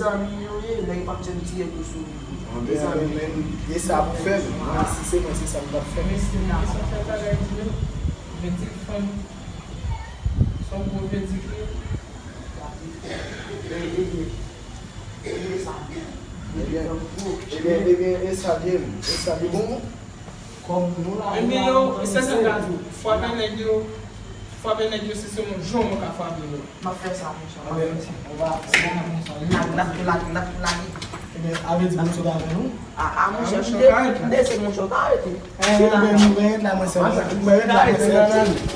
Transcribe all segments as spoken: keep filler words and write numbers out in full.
Zanmi yo ye, nèg p ap janm tire kou sou ou. Mezanmi, e sa pou fè m. Mwen, si se mwen, se sa m t ap fè. Mesye, ki sa fè bagay di yo? Vèdik fanm. Son gwo vèdik li. Ebyen, ebyen, ebyen, e sa li ye, e sa li bon. Kòm nou la, nou la, yo, se sa m ka di w. Frape nèg yo, frape nèg yo, si se yon jan mwen ka frape yo. M ap fè sa, monchè, m ap fè sa. Lak, lak, lak, lak, lak. Ebyen, avè di monchè w ta avè nou. A, a, monchè, m de-, m deside monchè w ta arete. Ebyen, nou mwen la, mwen se mwen, mwen la, mwen se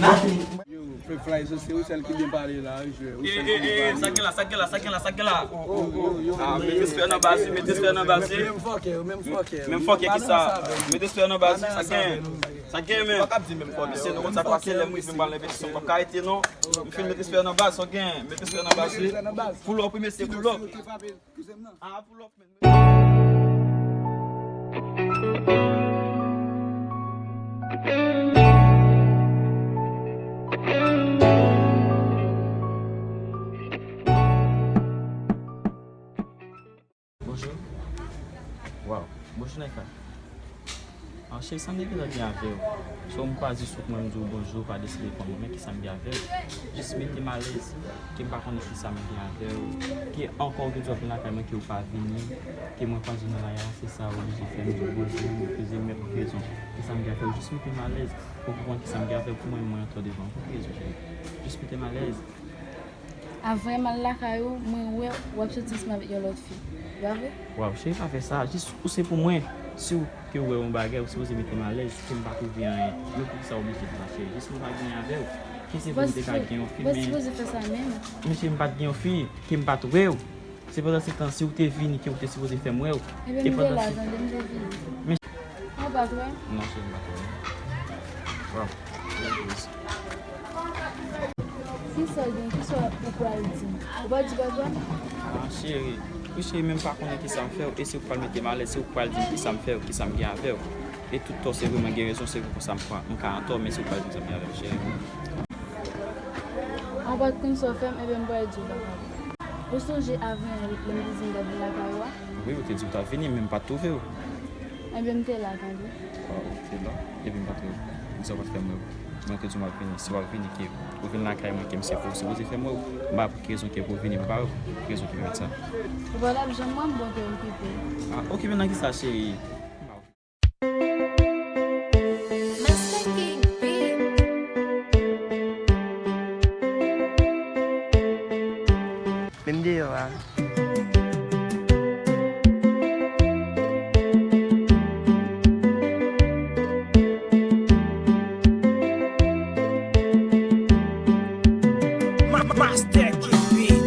mwen. Yo, Fred Fly, se ou sèl ki byen pale la, wi, jwè. Ou sèl ki byen pale. Sa gen la, sa gen la, sa gen la, sa gen la. Ah, mete sfè nan baz li, mete sfè nan baz li. Menm fòkè, menm fòkè. Menm fòkè ki sa? Mete sfè nan baz li, sa gen. Sa gen, men. Mesye, nou konn sa k pase, lè m rive, m pral envestisyon, m p ap ka rete, non. M fin mete sfè nan baz, sa gen. Mete sfè nan baz li. Pull up, wi, mesye, pull up. Ah, pull up, men. Bonjou. Waw. Bonjou, Naïka. Ah, cheri, sa m te gentan gen avè w. So, m kwaze sou mwen, m di w bonjou, pa deside pran mwen, men ki sa m gen avè w? Jis mete m alèz, ke m pa konnen ki sa m gen avè w. Ke ankò ou te di w ap vin lakay mwen, ke ou pa vini, ke mwen kwaze w nan lari a, se sa ou oblije fè m di w bonjou, ou poze m, men pou ki rezon? Ki sa m gen avè w? Jis mete m alèz, pou w konprann ki sa m gen avè w, pou mwen, mwen antò devan w. Pou ki rezon, cheri? Jis mete m alèz. Avan m al lakay ou, mwen wè w ap soti ansanm avèk yon lòt fi. E pa vre? Waw, cheri, pa fè sa. Jis ou se pou mwen. Si w ke w wè yon bagay, ou sipoze mete m alèz, ke m pa twouve anyen. Men poukisa w oblije fè sa, cheri? Jis mwen pa gen anyen avè w. Ke se vre m te ka gen yon fi, men. Ou pa sipoze fè sa menm. Men cheri, m pa t gen yon fi, ke m pa t wè w. Se pandan se tan, si w te vini, ke w te sipoze fè m wè w. Ebyen, m te la, tande, m te vini. Men Ou pa t wè? Non, cheri, m pa t wè. Waw. Kisa w gen? Kisa w pral di m? Ou pa di papa m? Ah, cheri. Wi, cheri, men m pa konnen kisa m fè w. E si w pral mete m alèz, si w pral di m kisa m fè w, kisa m gen avè w. E tout tò, se vre, mwen gen rezon, se vre, konsa m pran, m ka antò, men si w pral di m sa m gen avè w, cheri. Ou pa t konn sa w fè m, ebyen, m pral di w papa m. Ou sonje avan yè, lè m te di m t ap vin lakay ou a? Wi, ou te di w t ap vini, men m pa t twouve w. Ebyen, m te la, tande. Ah, ou te la? Epi m pa t wè w. Poukisa w pa t fè m wè w? Mwen te di w m ap vini. Si w ap vini, ke ou vin lakay mwen, ke m se pou ou, sipoze fè m wè w. M pa pou ki rezon ke pou w vini, m pa wè w. Pou ki rezon ke w fè sa? Ou pa t ap janm wè m, bon, te okipe. Ah, okipe nan kisa, cheri? Master King Beat. Menm deyò a. Ma-, Master King Beat.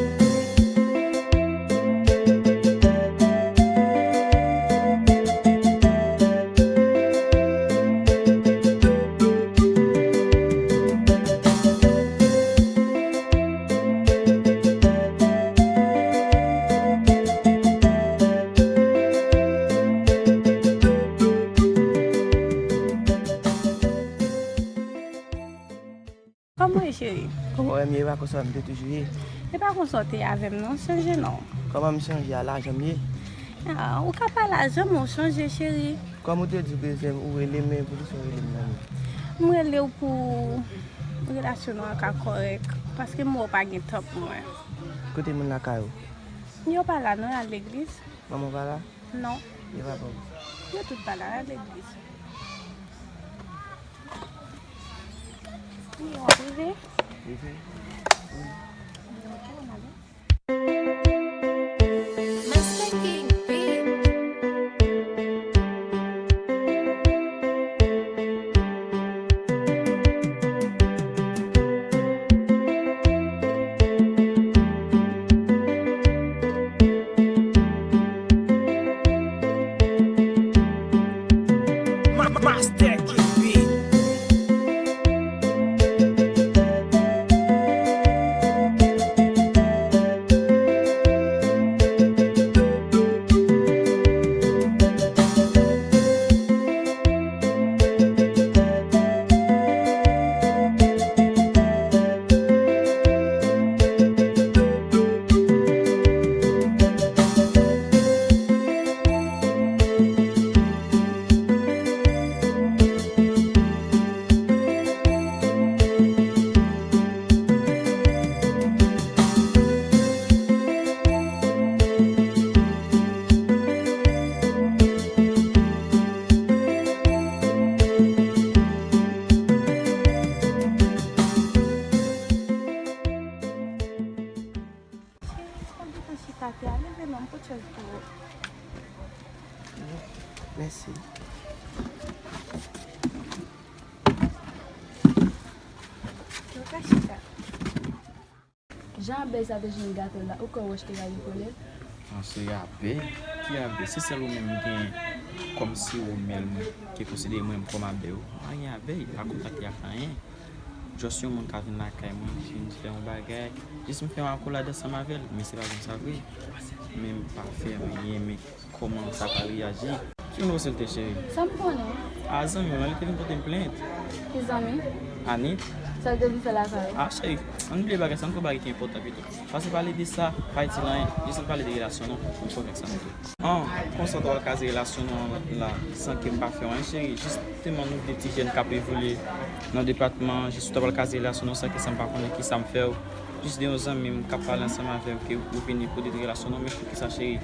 Kòman w ye, cheri? Kòman w ye? M ye, e pa konsa m te toujou ye. E pa konsa w te ye avè m, non, chanje non. Kòman m chanje a, lajan m ye? Ah, ou ka pa lajan, men w chanje, cheri. Kòm ou te di bezwen ou rele, men poukisa w rele m nan men? M rele w pou relasyon nou an ka kòrèk, paske m wè w pa gen tan pou mwen. Kote moun lakay ou? Yo pa la, non, y al legliz. Manman w pa la? Non. E papa w? Yo tout pa la, y al legliz. Wi, w ap rive? Rive. Wi. Master King Beat. Ma-, Master King Beat. Jan abèy sa te jwenn gato l la, ou kwè wòch te ka defole l? An, se abèy? Ki abèy? Se sèl ou menm m genyen kòm siwo myèl mwen, ki konsidere mwen kòm abèy ou. M pa gen abèy, m pa kontakte ak anyen. Jis yon moun ka vin lakay mwen, vin fè yon bagay. Jis m fè yon akolad ansanm avè l, men se pa konsa vre. Men m pa fè anyen, men kòman sa pral reyaji? Ki nimewo sèl te, cheri? Sa m konnen. A, zanmi w lan, li te vin pote m plent. Ki zanmi? Anit. Sa l te vin fè lakay ou? A, cheri, ann bliye bagay sa, ann pran bagay ki enpòtan pito. Pase pale de sa, pa itil anyen. Jis ann pale de relasyon nou, pou n konvèk sa nou tou. An, konsa w al kaze relasyon nou an la, san ke m pa fè w anyen, cheri. Jisteman, nou de ti jèn k ap evolye nan depatman, jis ou t ap al kaze relasyon nou san ke sa m pa konnen ki sa m fè w. Jis de yon zanmi m k ap pale ansanm avè w, ke ou vini pou detwi relasyon nou, men poukisa, cheri?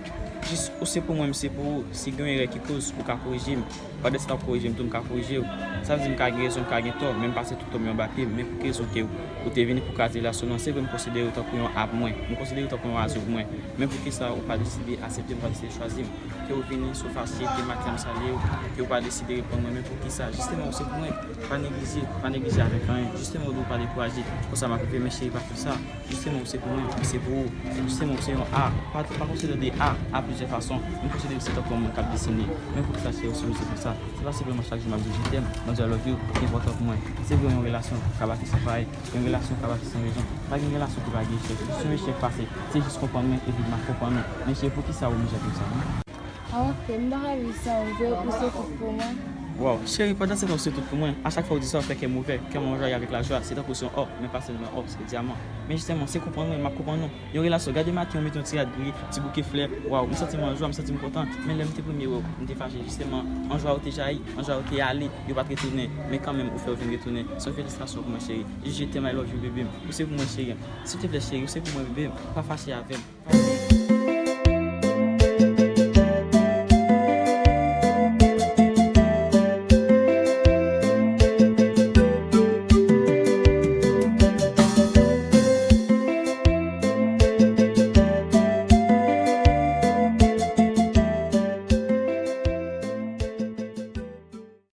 Jis ou se pou mwen, m se pou ou. Si gen yon erè ki koz, ou ka korije m. Pandan se w ap korije m tou, m ka korije w. Sa vle di m ka gen rezon, m ka gen tò, men m pase tout tò m yo anba pye m. Men pou ki rezon ke ou te vini pou kraze relasyon nou an? Se vre m konsidere w tankou yon a pou mwen. M konsidere w tankou yon azo pou mwen. Men poukisa ou pa deside aksepte m, ou pa deside chwazi m? Ke ou vini, si w fache, ke maten m salye w, ke ou pa deside reponn mwen, men poukisa? Jisteman, ou se pou mwen. Pa neglije, pa neglije avèk anyen. Jisteman, ou di w pa dekouraje. Konsa m ap rive, men cheri, pa fè sa. Jisteman, ou se pou mwen, m se pou ou. Jisteman, ou se yon a. Pa, pa konsidere de a, a plizyè fason. M konsidere se tankou yon moun k ap desine. Men poukisa, cheri, ou sipoze fè sa? Se pa senpleman chak jou m ap di w je t'aime, m ap di w I love you, ki enpòtan pou mwen. Se vre, yon relasyon ka bati san fay, yon relasyon ka bati san rezon. Pa gen relasyon ki pa gen echèk. Jis yon echèk pase, se jis konprann mwen, epi m ap konprann ou. Men cheri, poukisa ou oblije fè sa, non? A, ok, m pa ka viv san ou, vre, ou se tout pou mwen. Waw, cheri, pandan se tan ou se tout pou mwen, a chak fwa ou di sa, ou fè kè m ouvè, kè m anrayi avèk lajwa, se tankou se yon ò, men pa sèlman ò, se dyaman. Men jisteman, se konprann mwen, m ap konprann ou. Yon relasyon, gade maten ou mete yon ti rad gri, ti bouke flè, waw, m santi m an jwa, m santi m kontan. Men lè m te premye wè w, m te fache, jisteman, an jwa ou te jayi, an jwa ou te ale, yo pa t retounen, men kanmenm ou fè yo vin retounen. Se yon felisitasyon pou mwen, cheri. Je t'aime, I love you, bebe m. Ou se pou mwen, cheri. Silvouplè, cheri, ou se pou mwen, bebe m. Pa fache avè m.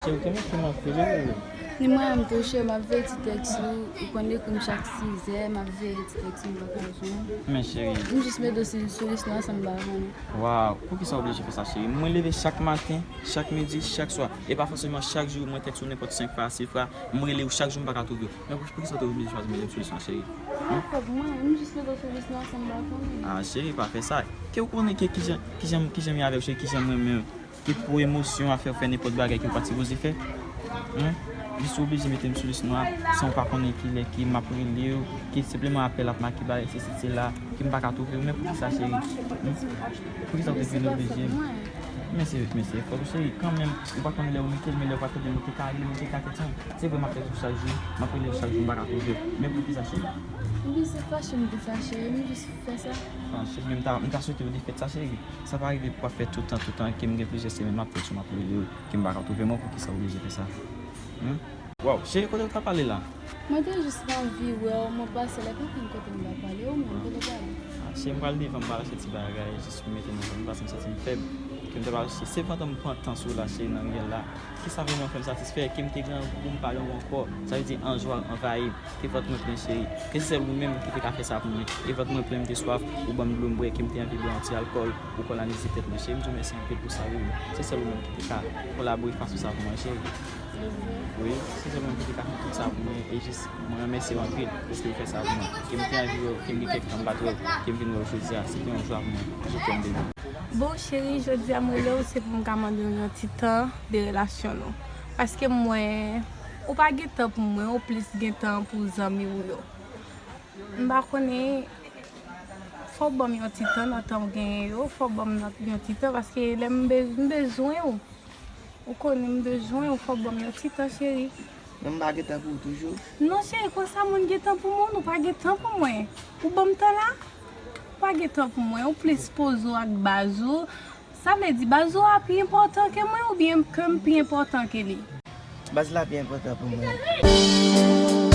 Cheri, ou te manke m anpil wi. Ni mwen menm tou, cheri, m ap veye ti tèks ou, ou konn ekri m chak sizè, m ap veye ti tèks ou, m pa ka jwenn. Men cheri. M jis mete w sou, sou lis nou ansanm, m pa konnen. Waw, poukisa w oblije fè sa, cheri? Mwen leve chak maten, chak midi, chak swa. E pa fòseman chak jou mwen tèks ou nenpòt senk fwa, sis fwa. M rele w chak jou, m pa ka twouve w. Men pou, poukisa w te oblije chwazi mete m sou lis nou an, cheri? An fèt, mwen, m jis mete w sou lis nou ansanm, m pa konnen. A, cheri, pa fè sa. Ke w konnen ke kijan, kijan, kijan m ye avè w, cheri, kijan mwen menm. Ki pou emosyon a fè w fè nenpòt bagay ke w pa t sipoze fè? Hen? Jis ou oblije mete m sou lis nwa, san w pa konnen kilè ke m ap rele w, ke senpleman apèl ap make bagay, sesi sela, ke m pa ka twouve w, men poukisa, cheri? Hen? Poukisa w te vin oblije m? Men se, men se fòt ou, cheri, kanmenm, ou pa konn lè ou mete l, men lè ou pa tande m, ou te ka rele m, ou te ka tèt ansanm. Se vre, m ap tèt ou chak jou, m ap rele w chak jou, m pa ka twouve w, men poukisa, cheri? Ebyen, se fache m te fache, m jis fè sa. Fache, men m ta, m ta swete w defèt sa, cheri. Sa pa rive pou w ap fè toutan, toutan, ke m gen plizyè semèn m ap tèt ou, m ap rele w, ke m pa ka twouve mwen, poukisa w oblije fè sa? Hen? Waw, cheri, kote w t ap ale la? Mwen te jis anvi wè w, mwen pase la, pa konn kote m t ap ale, ou menm, kote w prale? A, cheri, m pral devan, m pral achte ti bagay, jis pou mete nan vant, paske m santi m fèb, ke m t ap achte. Se pandan m pran tan sou w la, cheri, nan riyèl la. Kisa vrèman fè m satisfè, ke m te grangou, m pa grangou ankò. Sa vle di anjwa anvayi m. Ke vant mwen plen, cheri. Ke se sèl ou menm ki te ka fè sa pou mwen. E vant mwen plen, m te swaf, ou ban m dlo m bwè, ke m te anvi bwè yon ti alkòl, ou kòlonize tèt mwen, cheri. M di w mèsi anpil pou sa, wi. Se sèl ou menm ki te ka kolabore fason sa pou mwen, cheri. Wi, se sèl ou menm ki te ka fè tout sa pou mwen, e jis, mwen remèsye w anpil, paske w fè sa pou mwen. Ke m te anvi wè w, ke m gen kèk tan m pa t wè w, ke m vin wè w jodi a, se te yon jwa pou mwen. Je t'aime, baby. Bon, cheri, jodi a m rele w, se pou m ka mande w yon ti tan de relasyon nou. Paske m wè ou pa gen tan pou mwen, ou plis gen tan pou zanmi w yo. M pa konnen, fò w ban m yon ti tan nan tan w genyen yo, fò w ban m nan yon ti tan, paske lè m bez-, m bezwen w, ou konnen m bezwen w, fò w ban m yon ti tan, cheri. Men m pa gen tan pou ou toujou. Non, cheri, konsa moun gen tan pou moun, ou pa gen tan pou mwen. Ou ban m tan la? Ou pa gen tan pou mwen, ou plis poze w ak baz ou. Sa vle di baz ou a pi enpòtan ke mwen oubyen ke m pi enpòtan ke li? Baz la pi enpòtan pou mwen.